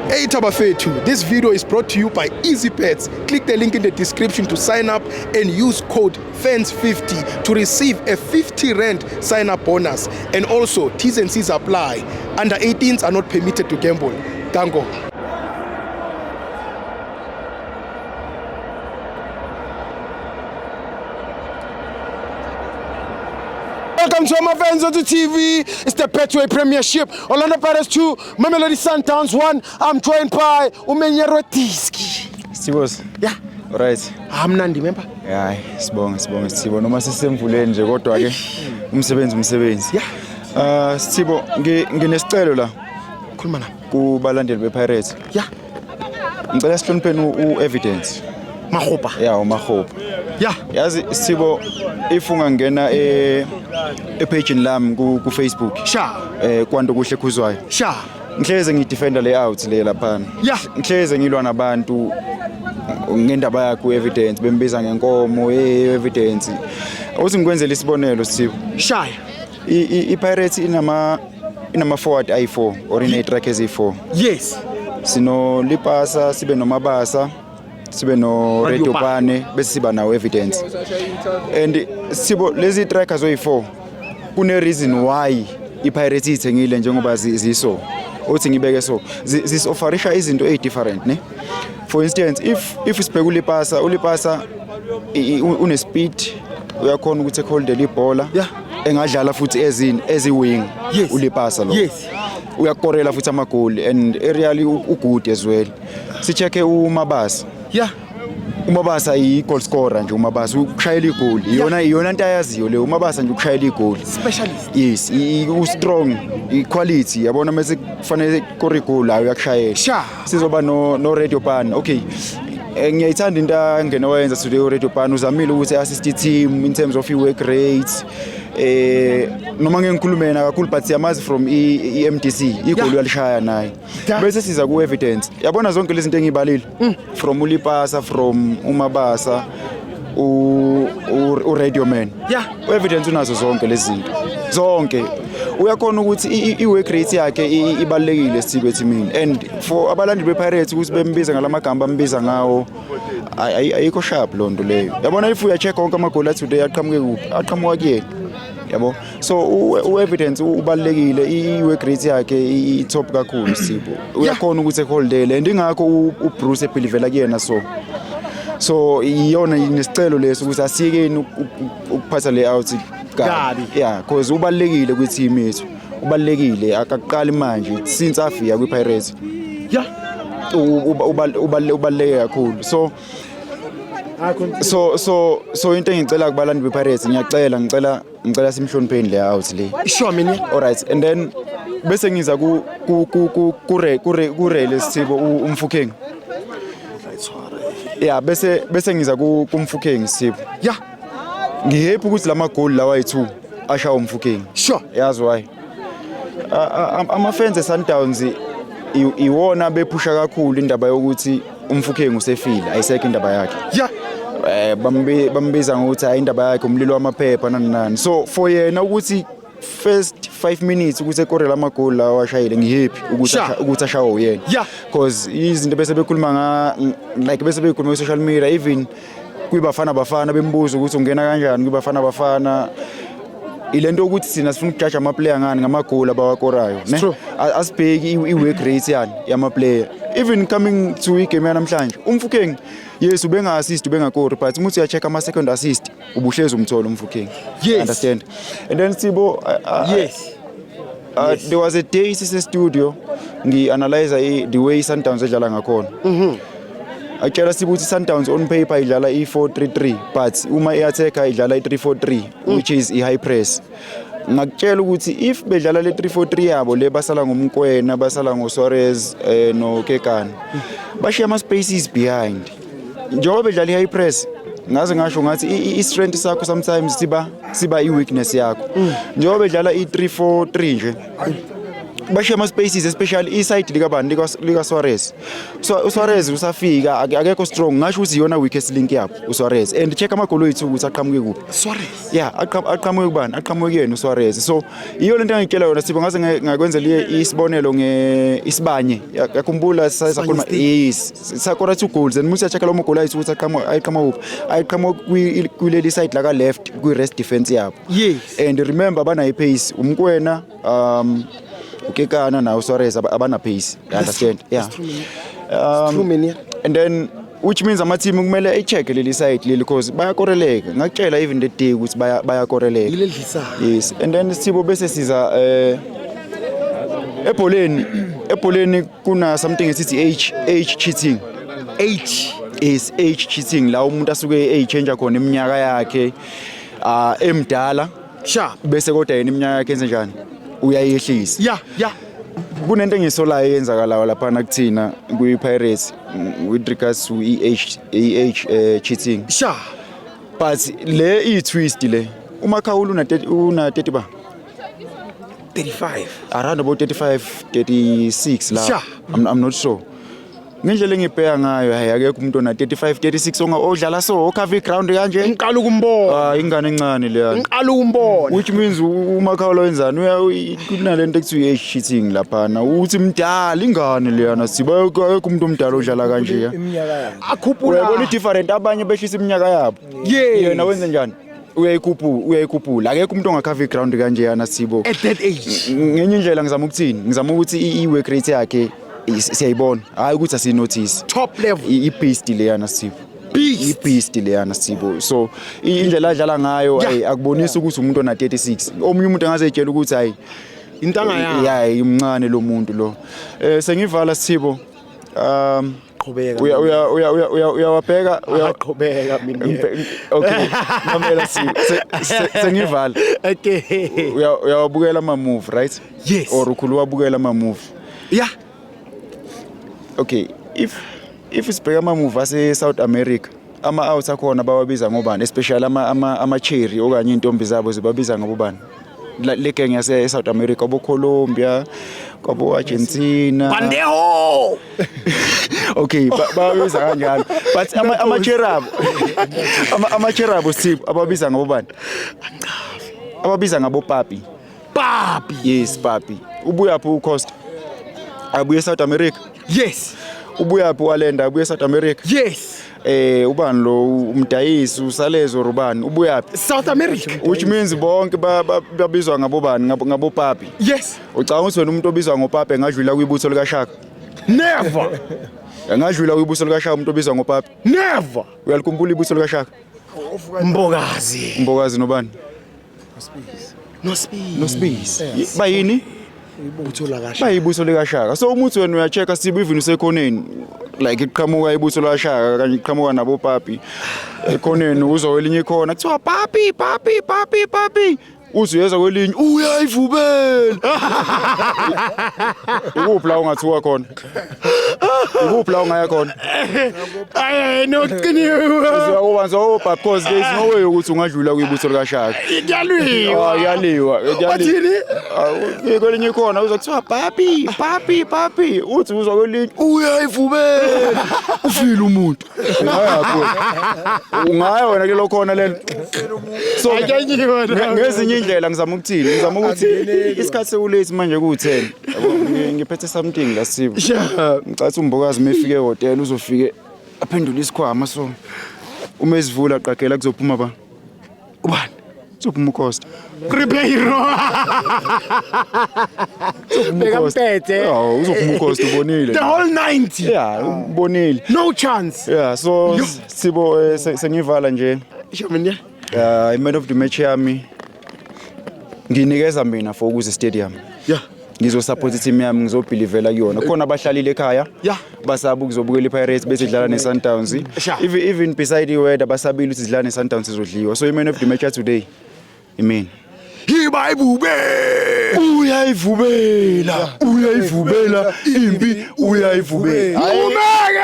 Hey Tabafetu, this video is brought to you by Easybet. Click the link in the description to sign up and use code FANS50 to receive a 50 rand sign up bonus. And also, T's and C's apply. Under 18s are not permitted to gamble. Dango. Welcome to my fans on the TV. It's the Betway Premiership. Orlando Pirates 2, Mamelodi Sundowns 1. I'm joined by Umenyero Tiski. Sibos. Yeah. Right. Amnandi member. Hayi, sibonge sibonge Sithibo noma sisemvuleni nje kodwa ke umsebenzi umsebenzi. Yeah. Sithibo nginesicelo la Khuluma nami. kubalandeli bePirates. Yeah. Ngicela sihlonipheni u-evidence. Mahopa. Yeah, uMahopa. Yeah. Yazi Sithibo if ungangena e epage lami ku Facebook. Sha. Kwanto kuhle khuzwayo. Sha. Ngihleze ngidefender le out le laphana. Yeah. Ngihleze ngilwa nabantu ngendaba yakhe u-evidence bembiza ngenkomo hey evidence. Uthi ngikwenzele isibonelo Sipho. Shaya. I-Pirates inama forward ayi4 or ine track eziyi4. Yes. Sino Lipasa, sibe noMabasa, sibe no Radio Radio Pane bese siba nawo evidence. And sibo lezi trackers oyi4 kune reason why iPirates ithengile njengoba ziso. Uthi ngibeke so zisofferisha izinto ezi different ne. For instance if sibheka uLipasa, uLipasa une speed uyakhona ukuthi eholdele ibhola. Engadlala futhi ezini ezi wing uLipasa lo. Uyakorela futhi amagoli and aerially ugood as well. Sicheke uMabasa. uMabasa i-goal scorer nje uMabasa ukushayela igoli. Iyona into ayaziyo le uMabasa nje ukushayela igoli. Specialist. Yes, u strong, i quality yabona mase kufanele kore igoli hayi uyakushayela. Sizoba no Radio Pan. Okay. Ngiyayithanda into angena wayenza today u Radio Pan uzamile ukuthi assist team in terms of i work rate. Noma ngeke ngikhulume yena kakhulu but siyamazi from i-MDC igoli uyalishaya naye. Bese siza ku evidence. Yabona zonke lezi zinto engibalile from uLipasa from uMabasa u Radio Man. U evidence unazo zonke lezi zinto. Zonke. Uyakhona ukuthi i-work rate yakhe ibalulekile Sithibe ethimini and for abalandeli bePirates ukuthi bembiza ngalamagama bambiza ngawo ayikho sharp loo nto leyo. Yabona if uyacheck wonke amagoli today aqhamuke kuphi? Aqhamuka kuyena. Yabo. So u-evidence ubalulekile i-work rate yakhe i-top kakhulu Sipho. Uyakhona ukuthi eholdele and ingakho uBruce ebelievela kuyena so. So iyona nesicelo leso ukuthi asiyekeni ukuphatha le out Kabi. Yeah, because ubalulekile kwi-team yethu. Ubalulekile akaqali manje since afika kwi-Pirates. Ubaluleke kakhulu. So into engicela kubalandi bePirates ngiyacela ngicela simhlonipheni le out le. Sure mina. All right and then bese ngiza ku ku ku ku kure kure kurele Sithibo uMofokeng. Yeah bese ngiza ku kuMofokeng Sithibo. Ngihappy ukuthi lamagoli lawa ayi2 ashawa uMofokeng. Yazi why? Ama fans eSundowns iwona bephusha kakhulu indaba yokuthi uMofokeng usefile ayisekho indaba yakhe. Bambiza ngokuthi hayi indaba yakhe umlilo wamaphepha nani nani. So for yena ukuthi first 5 minutes ukuthi ekorela amagoli lawa ashayile ngihappy ukuthi ashawe uyena. Because izinto bese bekhuluma nga like bese bekhuluma ku social media even kwiBafana Bafana bembuza ukuthi ungena kanjani kwiBafana Bafana. Ilento ukuthi sina sifuna ukujaja ama player ngani ngamagoli abawakorayo ne asibheki i-work rate yani yama player even coming to igame yanamhlanje uMofokeng yes ubenga assist ubengakori but uma uthi uyacheck ama second assist ubuhlezi umthola uMofokeng. Understand and then Sibo there was a day sise studio ngi analyze the way Sundowns edlala ngakhona. Akutshela Sibo ukuthi Sundowns on paper idlala i-4-3-3 but uma i-attacker idlala i-3-4-3 which is i-high press. Ngakutshela ukuthi if bedlala le 3-4-3 yabo le basala ngoMkwena basala ngoSuarez noKekana bashiya ama spaces behind. Njengoba bedlala i-high press ngaze ngasho ngathi i-strength sakho sometimes siba i-weakness yakho. Njengoba bedlala i-3-4-3 nje Bashiya ama spaces, especially i-side likabani, lika Suarez. So uSuarez usafika, akekho strong, ngasho ukuthi iyona weakest link yabo uSuarez, and check amagoli wethu ukuthi aqhamuke kuphi. Suarez. Yeah, aqhamuke kubani? Aqhamuke kuyena uSuarez. So iyo lento engitshela yona, Sipho, ngaze ngakwenzela isibonelo nge isibanye. Yakhumbula sakhuluma, yes, sakora two goals, and musa check lo magoli ayithi ukuthi aqhamuka, ayiqhamuka kuphi? Ayiqhamuka kuleli side la ka left, kwi rest defense yabo. And remember, banayo pace uMokoena, uKekana nawo Suarez, abana pace, you understand? Yeah. True, man. And then which means ama-team kumele echeck leli side leli, because bayakoreleka. Ngakutshela even the day ukuthi bayakoreleka. Yile dlisayo. Yes, and then Sibo, bese siza ebholeni kuna something esithi age cheating. H. Is age cheating, la umuntu asuke eyichange khona iminyaka yakhe, emdala, Sharp. bese kodwa yena iminyaka yakhe enze njani? Uyayehlisa. Kunento engisolayo eyenzakalayo laphana kuthina kwi-Pirates, with regards to i-age cheating. But le iyi-twist le, uMakhawula una 30 ba 35. Around about 35, 36 la. I'm not sure ngendlela engibheka ngayo. Hayi, akekho umuntu ona 35, 36 onga odlala so ocover iground kanje. Ngiqala ukumbona. Ah, ingane encane leya. Ngiqala ukumbona. Which means uMakhawula wenzani? Kunalento ekuthiwa i-age cheating laphana, uthi mdala ingane leyana. Siba akekho umuntu omdala odlala kanje ya. Iminyaka yakhe. Akhuphula. Uyabona i-different, abanye behlisa iminyaka yabo. Yena wenze njani? Uyayikhuphula. Akekho umuntu ongacover iground kanje yana, Sibo. At that age. Ngenye indlela ngizama ukuthini? Ngizama ukuthi i-work rate yakhe siyayibona, hhayi ukuthi asiyinotice. Top level. I-beast leyana, Sibo. Beast. I-beast leyana, Sibo. So indlela adlala ngayo, ayi, akubonisi ukuthi umuntu ona 36. Omunye umuntu angazeyitshela ukuthi hayi, Intanga yakhe. Ya, imncane lo muntu lo. Sengivala, Sibo. Qhubeka. Uya uya uya uya uya uyawabheka Aqhubeka mina. Okay, mamela, Sibo. Sengivala. Okay. Uyawabukela ama move, right? Yes. Or ukhulu wabukela ama move? Yeah. Okay, if sibheka ama move ase South America, ama out akhona bawabiza ngobani? Especially ama cherry okanye intombi zabo zibabiza ngobani? Le gang yase South America, abo Colombia, kwabo Argentina. Bandeho. Okay, bawabiza kanjalo, but ama cherry abo, ama cherry abo, Sipho, ababiza ngobani? Ababiza ngabo papi. Papi. Yes, papi. Ubuya phi uCosta? Abuye South America. Ubuya phi uAlenda? Abuye South America. Ubani lo umdayisi, uSalezo, rubani, ubuya phi? South America. Which means bonke babizwa ngabobani? Ngabo papi. Ucabanga ukuthi wena umuntu obizwa ngopapi engadlula kwibutho likaShaka? Never. Engadlula kwibutho likaShaka umuntu obizwa ngopapi? Never. Uyalikhumbula ibutho likaShaka? Mbokazi. Mbokazi nobani? Nospeed. Nospeed. Bayini? Ibutho lakaShaka. Bayibutho likaShaka. So umuthi wena uyachecka, Sibo, even usekhoneni, like iqhamuka ibutho likaShaka kanye iqhamuka nabo papi ekhoneni, uzwa kwelinye ikhona kuthiwa papi, papi, papi, papi, uze uyeza kwelinye, uyayivubela. Ikuphi la ungathuka khona? Ikuphi la ungaya khona? Ay, no qiniwe. Uzokuba so, because there is no way ukuthi ungadlula kwibutho likaShaka. Kuyaliwa. Ah, kuyaliwa. Bathini? Ah, kwelinye ikhona uzwa kuthiwa papi, papi, papi, uthi uzwa kwelinye, uyayivubela, ufile umuntu. Ungaya wena, ungaya wena kulelo khona lelo? So Akanyiwe. Ngezinye indlela ngizama ukuthini? Ngizama ukuthi isikhathi sekulate manje, ku-10, yabo. Ngiphethe something la, Sibo. Ngicathi uMbokazi uma efike ehhotela uzofike aphendule isikhwama, so uma esivula, qagela kuzophuma ba? Ubani? Kuzophuma uCosta. Ribeiro. Bekamphethe. Oh, uzophuma uCosta, ubonile. The whole 90. Yeah, ubonile. No chance. Yeah, so Sibo, sengivala nje. Sho mina. I-man of the match yami nginikeza mina for ukuze stadium. Ngizosupport i-team yami, ngizobelievela kuyona. Khona abahlalile ekhaya. Basaba ukuzobukela i-Pirates bese idlala ne-Sundowns. Even beside i-weather, basabile ukuthi sidlala ne-Sundowns, izodliwa. So i-man of the match ya today imina. Hiba ibube. Uyayivubela, uyayivubela impi, uyayivubela. Umeke.